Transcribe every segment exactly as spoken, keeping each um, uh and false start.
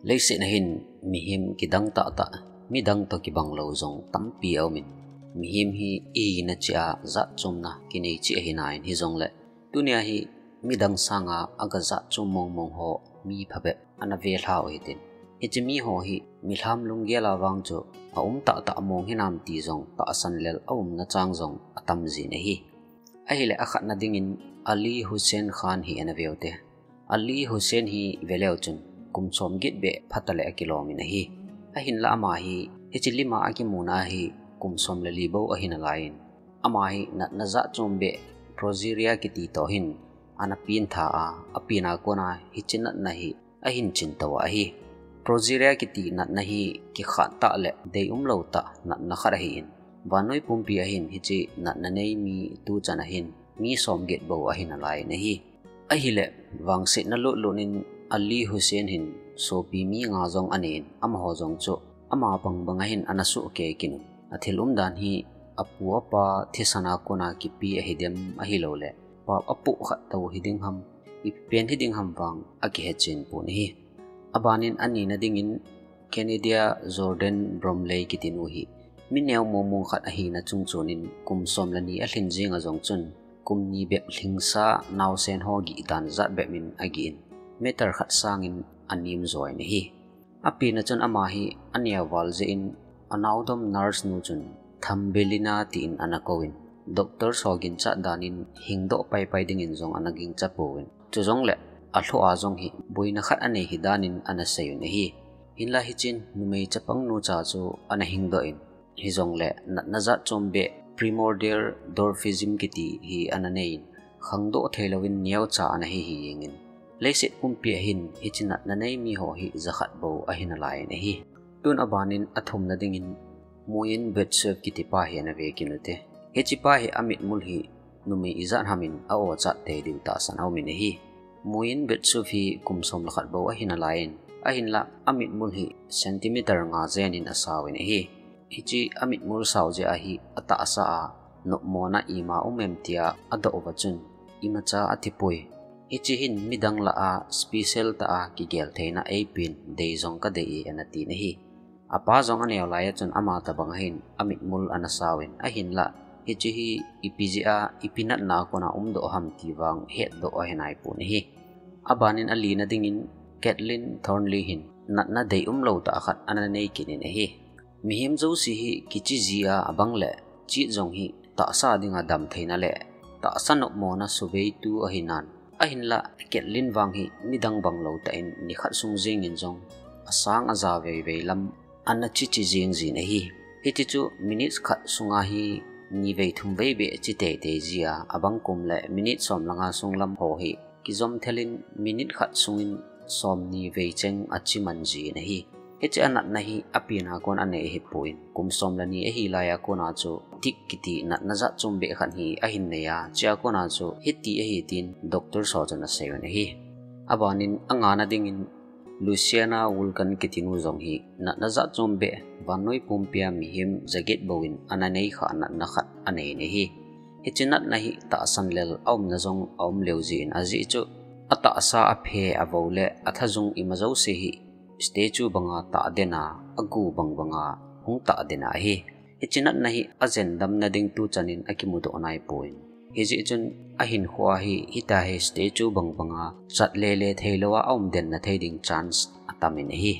Leiset a hin mihem kidang tahtah, midang toh kibang lou jong tampi aumin, mihem hi ihina cheh a jatchomna kinei cheh ahi nai, hijongle tunia hi midang sanga aga jatchom mongmong ho mi phabep ana velha u hitin. Hiche mi ho hi milham lunggel a vang chu aum tahtah mong hinam ti jong tahsan lel aumna chang jong atam jin ahi. Ahile akhatna dingin Ali Hussein Khan hi ana veu te. Ali Hussein hi veleu chun kum somget beh phatah le akilom in ahi. Ahinla ama hi hiche lima akimuna hi kum som le li bou ahi nalaiyin, ama hi natna jatchom beh progeria kiti toh hin ana pengtha a, apenna kona hiche natna hi ahin chin tou ahi. Progeria kiti natna hi kikhat tah le deium lou tah natna khat ahin, vannoi pumpi a hin hiche natna nei mi tuchan a hin mi somget bou ahi nalaiyin ahi. Ahile vangsetna lutlut in Ali Hussein hin sopi mi nga jong anei in, amaho jong chu ama bangbang a hin ana suhkei kit un. Athil umdan hi apu apa thisan a kona kipe ahidem ahilouleh pap apoh khat tou hiding ham, ipi pen hiding ham vang akihechen pon ahi. Abanin anina dingin Kennedy Jordan Bromley kitinu hi mi neo mongmong khat ahina chungchon in kum som le ni alhin jing a jong chun kum ni bep lhingsa naosen ho gih dan jat bep in agih in, meter khat sangin anem jo in ahi. Apenna chun ama hi aneo val jeh in anaodom nurse nu chun Thumbelina tin ana kouvin, doctors ho ginchat danin hingdoh paipai dingin jong ana gingcha pouvin, chujongle alhoh a jong hi boina khat anei hi danin ana seiyun ahi. Hinla hichun numei chapang nucha chu ana hingdoh in, hijongle natna jatchom beh primordial dwarfism kiti hi ana nei in, khangdoh theilouvin neocha ana hi hi jengin, leiset pumpi a hin hiche natna nei mi ho hi jakhat bou ahi nalaiyin ahi. Tun abanin athumna dingin Muin Betsuv kiti pa hi ana ve kit u te. Hiche pa hi amitmul hi numei ijat ham in a-o chat tei diu tahsan aumin ahi. Muin Betsuv hi kum som le khat bou ahi nalaiyin, ahinla amitmul hi centimeter nga jen in asauvin ahi. Hiche amitmul sao jeh a hi atahsa a nopmona ima um em tia adoh uva chun imacha athipoi. Hiche hin midang lah a special tah a kigel theina eipen dei jong kadei e ana tin ahi. Apa jong aneo lai a chun ama tobang a hin amitmul ana sauvin, ahinla hiche hi ipi jeh a ipi natna a kona umdoh ham ti vang hetdoh ahi naipon ahi. Abanin alina dingin Kathleen Thornley hin natna deium lou tah khat ana nei kit in ahi. Mihem jouse hi kiche ji a abang le chit jong hi tahsa dinga damtheina le tahsa nopmona suveitu ahinan, ahinla Kathleen vang hi midang bang lou tah in nikhat sung jengin jong asang aja veivei lam ana cheche jeng jin ahi. Hiti chu minutes khat sunga hi nivei thumvei beh che teitei ji a, abang kum le minute som le nga sung lam ho hi kijom thelin minute khat sungin somni vei cheng ache man jin ahi. Hiche anatna hi apenna kon anei ahipon, kum som le ni ahi lai a kona chu tic kiti natna jatchom beh khat hi ahin nei a, chea kona chu hiti ahi tin doctor ho chun aseiyun ahi. Abanin angana dingin Luciana Wolcott kitinu jong hi natna jatchom beh vannoi pumpia mihem jaget bouvin ana neikhah natna khat anei in ahi. Hiche natna hi tahsan lel aumna jong aum leu jin, ajeh chu atahsa, aphe, avou le athajung ima jouse hi statue banga tahden a, agu bangbanga hung tahden ahi. Hiche natna hi ajendamna ding tuchanin akimudoh naipon, hijeh chun ahinkhoa hi hitia hi statue bangbanga chat lele theilou a aumdenna thei ding chance atamin ahi.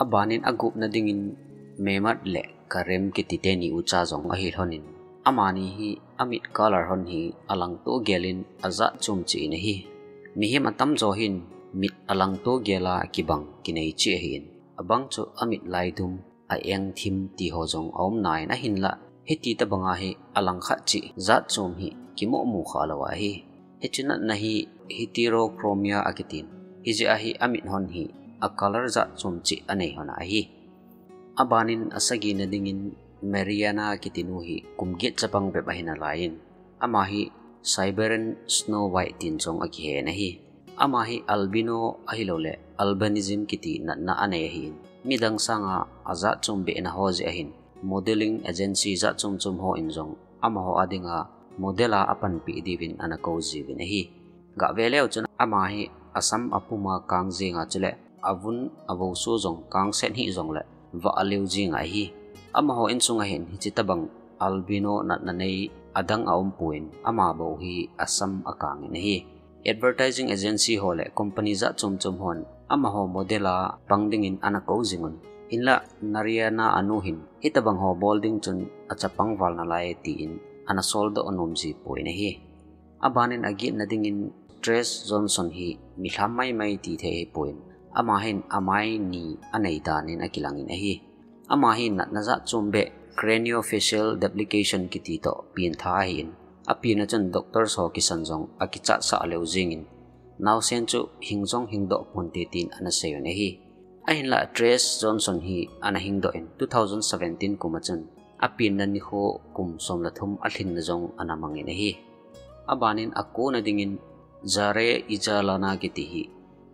Abanin agupna dingin Mehmet le Kerem kiti teni ucha jong ahilhonin, amani hi amit color hon hi alangto gelin ajatchom cheh in ahi. Mihem atamjo hin mit alangto gel a kibang kinei cheh ahin, abang chu amit laidum, a-engthim ti ho jong aum nai in, ahinla hiti tobanga hi alangkhat cheh jatchom hi kimohmu khalou ahi. Hiche natna hi heterochromia akitin, hijeh a hi amit hon hi a-color jatchom cheh anei hon ahi. Abanin asagina dingin Mariana kitinu hi kum get chapang bep ahi nalaiyin, ama hi Siberian Snow White tin jong akihen ahi. Ama hi albino ahilouleh albinism kiti natna anei ahin, midang sanga ajatchom behna ho jeh ahin modeling agency jatchom chom hon jong amaho adinga model a apanpi diuvin ana kou jiuvin ahi. Gave leu chun ama hi asam apuma kang jenga chule avun avosu jong kangset hih jongle vah aleu jing ahi. Amaho insung ahin hiche tabang albino natna nei adang aumpon, ama bou hi asam akangin ahi. Advertising agency ho le company jat chom chom hon amaho model a pang dingin ana kou jingun. Hinla Narayan a anu hin hitabang ho bol ding chun achapang val nalai tin ana soldoh anom jipon ahi. Abanin agetna dingin Trace Johnson hi milham maimai ti thei ahipon, ama hin amai ni anei danin akilangin ahi. Ama hi natna jat chom beh craniofacial duplication kiti toh pengtha ahin, apengna chun doctors ho kisan jong akichatsah leu jingin, naosen chu hing jong hingdoh ponte tin ana seiyun ahi. Ahinla Trace Johnson hi ana hingdoh in two thousand seventeen kum a chun apengna nikho kum som le thum alhinna jong ana mangin ahi. Abanin akona dingin Jare Ijalana kiti hi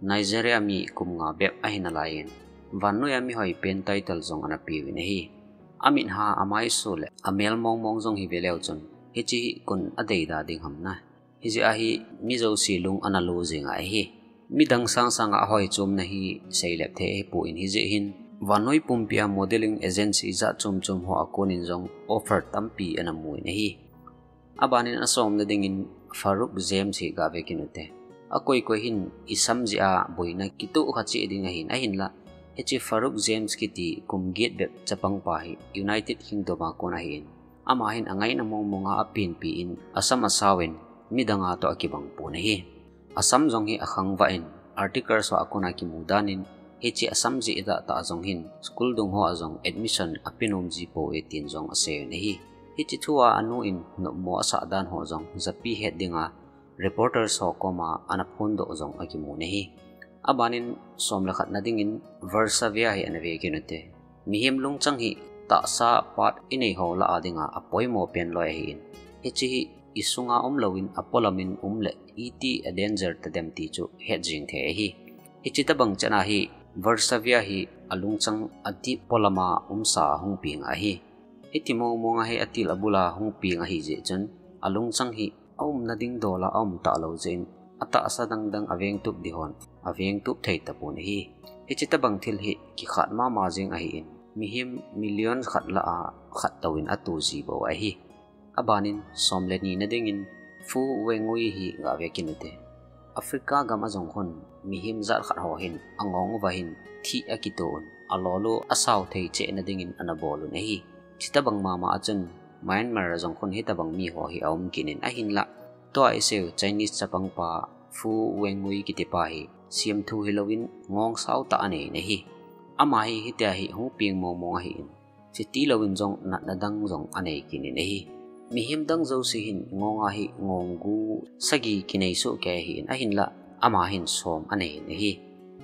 Nigeria mi kum nga bep ahi nalaiyin, vannoiya mihoi pen title jong ana peuvin ahi. Amitha, amaisu le amel mongmong jong hi veleu chun hiche hi koin adeida ding ham na. Hijeh a hi mi jouse lung ana lo jing ahi. Midang sangsanga ahoi chomna hi seilep thei ahipon, hijeh hin vannoi pumpia modeling agency jat chom chom hoa konin jong offer tampi ana mun ahi. Abanin asomna dingin Farouk James hi gave kit ute. Akoi koi hin isam jeh a boina kitoh kha cheh ding ahin, ahinla hiche Farouk James kiti kum get bep chapangpa hi United Kingdom a kon ahin, ama hin angaina mongmonga apengpi in asam asauvin midang a toh akibang pon ahi. Asam jong hi akhangvah in, articles ho a kona kimu danin, hiche asam jeh tahtah jong hin school dung hoa jong admission apenom jipouve tin jong aseiyun ahi. Hiche thua anu in nopmo asah dan ho jong japi het dinga reporters ho koma ana phondoh jong akimun ahi. Abanin som le khatna dingin Varsavia hi ana ve kit ute. Mihem lungchang hi tahsa pat inei ho lah a dinga apoimo pen loi ahin, hiche hi isunga umlouvin apolamin um le iti a danger tadem ti chu het jing thei ahi. Hiche tabang chan a hi Varsavia hi alungchang adip polama umsa ahung peng ahi. Hiti mongmonga hi atil abula hung peng ahijeh chun alungchang hi aumna ding dola aum talou jeh in atahsa dangdang avengtup ding hon avengtup thei tapon ahi. Hiche tabang thil hi kikhat mama jeng ahin, mihem million khat lah a khat touvin ato ji bou ahi. Abanin som le nina dingin Fu Wengui hi gave kit ute. Africa gam a jong khun mihem jat khat ho hin angong uva hin thih akitoh un, alolu asao thei chehna dingin ana bolun ahi. Chutabang mama a chun Myanmar a jong khun hitabang mi ho hi aum kit in, ahinla tua iseiyu Chinese chapangpa Fu Wengui kitipa hi semthu hilouvin ngong sao tah anei in ahi. Ama hi hitia hi hung peng mongmong ahin, chutilouvin jong natna dang jong anei kit in ahi. Mihem dang jouse hin ngong a hi ngong gu sagi kinei soh kei ahin, ahinla ama hin som anei in ahi.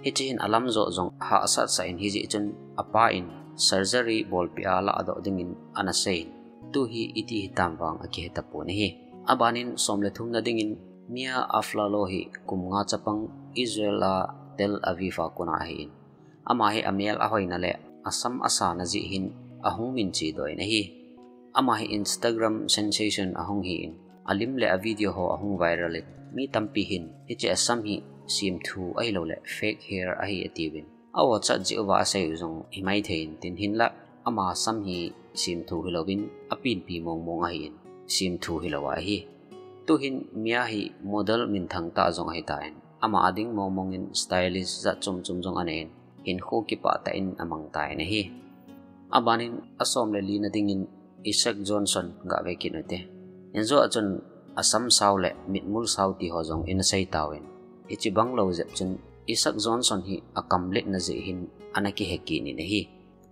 Hiche hin alamjo jong hahsat sah in, hijeh chun apa in surgery bolpeh a ladoh dingin ana seiyin, tu hi iti hitam vang akihe tapon ahi. Abanin som le thumna dingin Mia Aflalo hi kum nga chapang Israel a Tel Aviv a kona ahin, ama hi amel ahoina le asam asana jeh hin ahung minchedoh in ahi. Ama hi Instagram sensation ahung hin, alim le a video ho ahung viral in, mi tampi hin hiche asam hi semthu ahiloule fake hair ahi atiuvin, a-o chat jeh uva aseiyu jong himai thei intin, hinla ama sam hi semthu hilouvin apenpi mongmong ahin, semthu hilou ahi. Tuhin Mia hi model minthang tah jong ahitan, ama a ding mongmong in stylist jat chom chom jong anei in, hinkho kipah tah in amang tan ahi. Abanin asom le lina dingin Isaac Johnson gave kit ute. Injo a chun asam sao le mitmul sao ti ho jong ina sei tauvin, hiche banglou jep chun Isaac Johnson hi akam letna jeh hin ana kihe kit in ahi.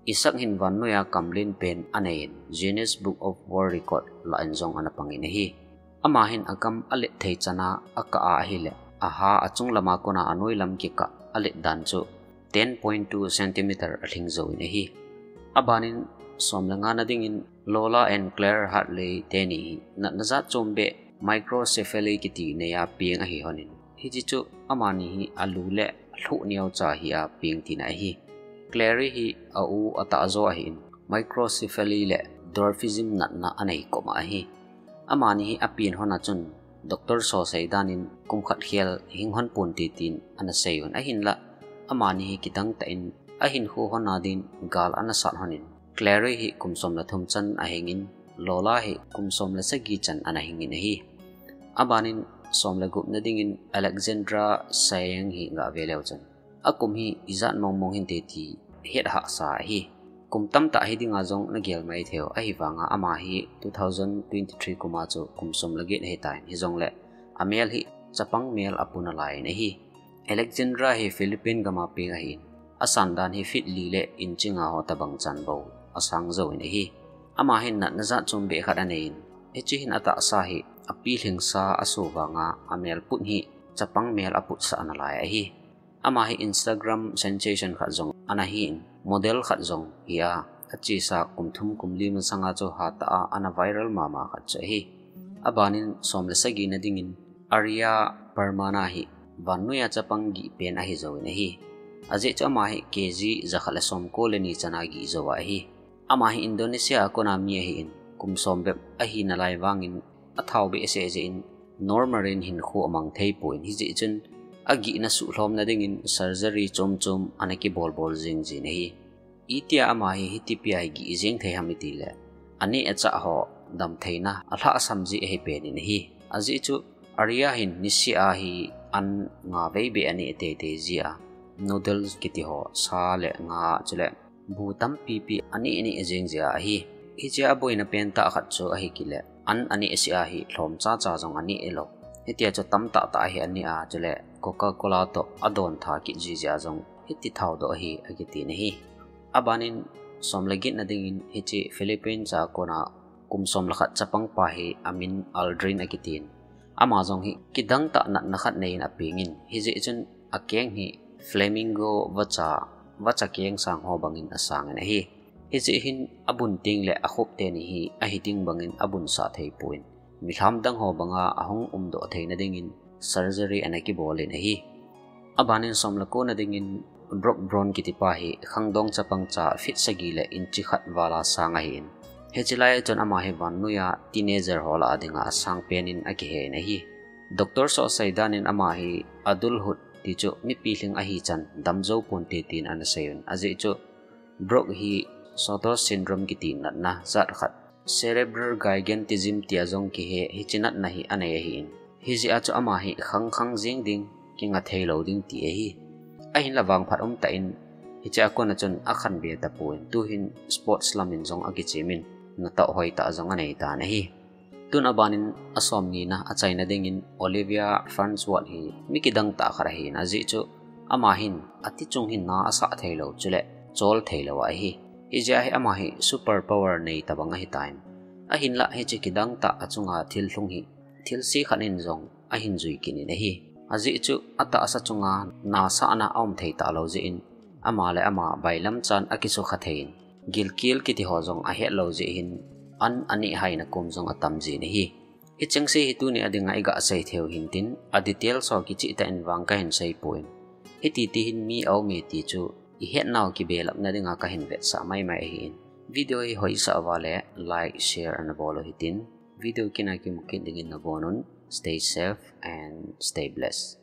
Isaac hin vannoiya kam len pen anei in, Guinness Book of World Record lah in jong ana pangin ahi. Ama hin akam alet thei chana akah a ahile, aha achung lama kona anoilam kikah alet dan chu ten point two centimeter alhing jouvin ahi. Abanin som le ngana dingin Lola and Claire Hartley teni hi natna jat chom beh microcephaly kiti neiya peng ahi honin, hiche chu amani hi alu le lhuh neocha hi a peng tina ahi. Claire hi a-u atahjo ahin, microcephaly le dwarfism natna anei koma ahi. Amani hi apen hon a chun doctor ho seidan in kum khat khel hing hon ponte tin ana seiyun, ahinla Amani hi kidang tah in ahinkho hon a din gal ana sat hon in, Claire hi kum som le thum chan ahing in, Lola hi kum som le sagi chan ana hing in ahi. Aban in som le gup na ding in Alexandra Sayang hi ga ve leu chun, akum hi ijat mong mong hinte ti het hahsa ahi. Kum tamtah hi dinga jong na gel mai thei u, ahivanga ama hi two thousand twenty-three kum a chu kum som le get ahi tan, hijongle amel hi chapang mel apu nalai in ahi. Alexandra hi Philippine gam a peng ahin, asan dan hi feet li le inch nga ho tabang chan bou asang jou in ahi. Ama hin natna jat chom beh khat anei in, hiche hin atahsa hi api lhingsa aso vanga amel put hi chapang mel aputsah nalai ahi. Ama hi Instagram sensation khat jong ana hi in, model khat jong hi a, achesa kum thum kum li masanga chu hatah a ana viral mama khat chu ahi. Aban in som le sagi na ding in Arya Parmana hi vannoiya chapang gih pen ahi jou in ahi. Ajeh chu ama hi K G jakhat le som ko le ni chan a gih jou ahi. Ama hi Indonesia a kon a mi ahi in, kum som bep ahi nalai vang in athao behseh jeh in normal in hinkho amang thei poi, hijeh chun agihna suhlhom na ding in surgery chom chom ana kibol bol jing jin ahi. Itia ama hi hiti pia hi gih jeng thei ham iti le, aneh achah ho damtheina alhahsam jeh ahi pen in ahi. Ajeh chu Arya hin niseh a hi an nga vei beh aneh tei tei jia, noodles kiti ho, sa le nga, chule bu tampi pi aneh neh jeng jia ahi. Hiche a boina pen tah khat chu ahi kit le, an aneh seh a hi lhom cha cha jong aneh lou. Hitia chu tamtah tah hi aneh a, chule Coca-Cola toh adon tha kit ji jia jong hiti thao doh ahi akiti in ahi. Aban in som le get na ding in hiche Philippines a kon a kum som le khat chapang pa hi amin Aldrin akiti in, ama jong hi kidang tah natna khat nei in apeng in, hijeh chun akeng hi flamingo vacha, vacha keng sang ho bang in asang in ahi. Hijeh hin abun teng le akhop teni hi ahi ding bang in abun sah thei poi, milham dang ho banga ahung um doh thei na ding in surgery ana kibol in ahi. Aban in som le ko na ding in Brock Brown kiti pa hi khangdong chapang cha feet sagi le inch khat val a sang ahi in, hiche lai a chun ama hi vannoiya teenager ho lah a dinga asang pen in akihe in ahi. Doctors ho asei dan in ama hi adulthood ti chu mipi lhing ahi chan dam jou ponte tin ana sei un. Ajeh chu Brock hi Sotos syndrome kiti natna jat khat, cerebral gigantism tia jong kihe, hiche natna hi anei ahi in, hijeh a chu ama hi khang khang jing ding, kinga thei lou ding ti ahi. Ahinla vangphat um tah in hiche a kon a chun akhanbe tapon, tuhin sports lam in jong akichem in, natoh hoi tah jong anei tan ahi. Tun aban in asom ni na achaina ding in Olivia Farnsworth hi mi kidang tah khat ahi in, ajeh chu ama hin ati chung hin na asah thei lou, chule chol thei lou ahi. Hijeh a hi ama hi super power nei tabang ahi tan. Ahinla hiche kidang tah achunga thil lhung hi thilse khat in jong ahin jui kit in ahi. Ajeh chu atahsa chunga nasahna aum thei talou jeh in, ama le ama bailam chan akisukha thei in, gilkel kiti ho jong ahet lou jeh hin, an aneh haina kom jong atam jin ahi. Hichengse hi tuni a dinga iga sei thei u hintin, a details ho kicheh tah in vang kahin sei pon. Hiti ti hin mi aume ti chu ihet nau kibelap na dinga kahin vetsah mai mai ahi in. Video hi hoisah uva le like, share ana bol u hitin. Video kit a kimu kit ding in nabon un. Stay safe and stay blessed.